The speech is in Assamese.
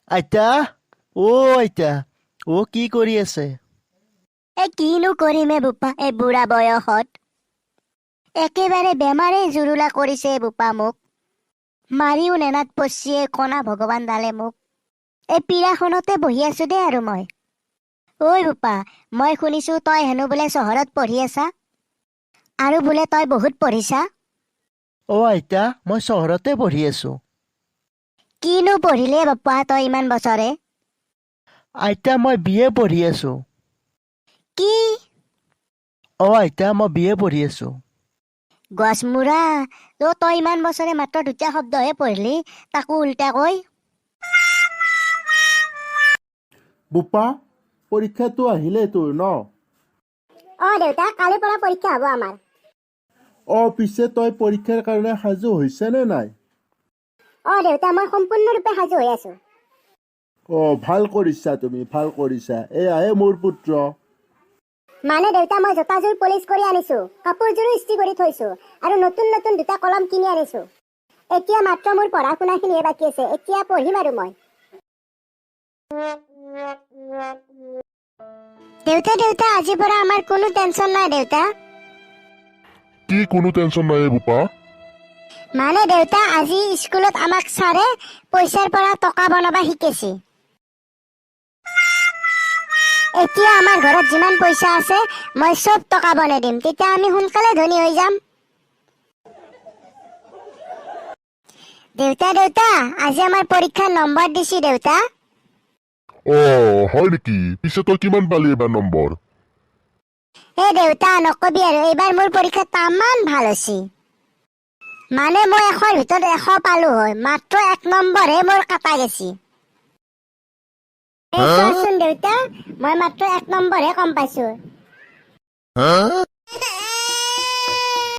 আইতা, অ' আইতা, অ' কি কৰি আছে? এই কিনো কৰিম এ বোপা, এই বুঢ়া বয়সত একেবাৰে বেমাৰে জুৰুলা কৰিছে বোপা মোক। মাৰিও নেনাত পচিয়ে কণা ভগৱান ডালে মোক। এই পীৰাখনতে বহি আছো দেই আৰু মই। ঐ বোপা, মই শুনিছো তই হেনো বোলে চহৰত পঢ়ি আছা আৰু বোলে তই বহুত পঢ়িছা। অ' আইতা, মই চহৰতে পঢ়ি আছো। কিনো পঢ়িলে বাপা তই ইমান বছৰে? আইতা, মই বি এ পঢ়ি আছো। কি? অ' আইতা, মই বি এ পঢ়ি আছো। গছমূৰা অ', তই ইমান বছৰে মাত্ৰ দুটা শব্দহে পঢ়িলি, তাকো উল্টাকৈ। বোপা, পৰীক্ষাটো আহিলে তোৰ ন? অ দেউতা, কালিৰ পৰা পৰীক্ষা হ'ব আমাৰ। অ, পিছে তই পৰীক্ষাৰ কাৰণে সাজু হৈছেনে নাই? অ দেউতা, মই সম্পূৰ্ণৰূপে সাজু হৈ আছো। অ, ভাল কৰিছা তুমি, ভাল কৰিছা। এয়াহে মোৰ পুত্ৰ। মানে দেউতা, মই জোতাযোৰ পলিচ কৰি আনিছো, কাপোৰযোৰো ইস্ত্ৰি কৰি থৈছো আৰু নতুন নতুন দুটা কলম কিনি আনিছো। এতিয়া মাত্ৰ মোৰ পঢ়া শুনাখিনিহে বাকী আছে, এতিয়া পঢ়িম আৰু মই। দেউতা দেউতা, আজিৰ পৰা আমাৰ কোনো টেনচন নাই দেউতা। কি কোনো টেনচন নাই বোপা? মানে দেউতা, আজি স্কুলত আমাক ছাৰে পইচাৰ পৰা টকা বনাবা শিকাইছে। এতিয়া আমাৰ ঘৰত যিমান পইচা আছে মই চব টকা বনাই দিম, তেতিয়া আমি সোনকালে ধনী হৈ যাম। দেউতা দেউতা, আজি আমাৰ পৰীক্ষাৰ নম্বৰ দিছি দেউতা। অ হয় নেকি? পিছে তই কিমান পালি এইবাৰ নম্বৰ? হে দেউতা, নকবি আৰু, এইবাৰ মোৰ পৰীক্ষা তামান ভাল হৈছে। মানে মই 100ৰ ভিতৰত 100 পালো হয়, মাত্ৰ 1 নম্বৰহে মোৰ কাটা গেছি। এই চোৱাচোন দেউতা, মই মাত্ৰ 1 নম্বৰহে কম পাইছো।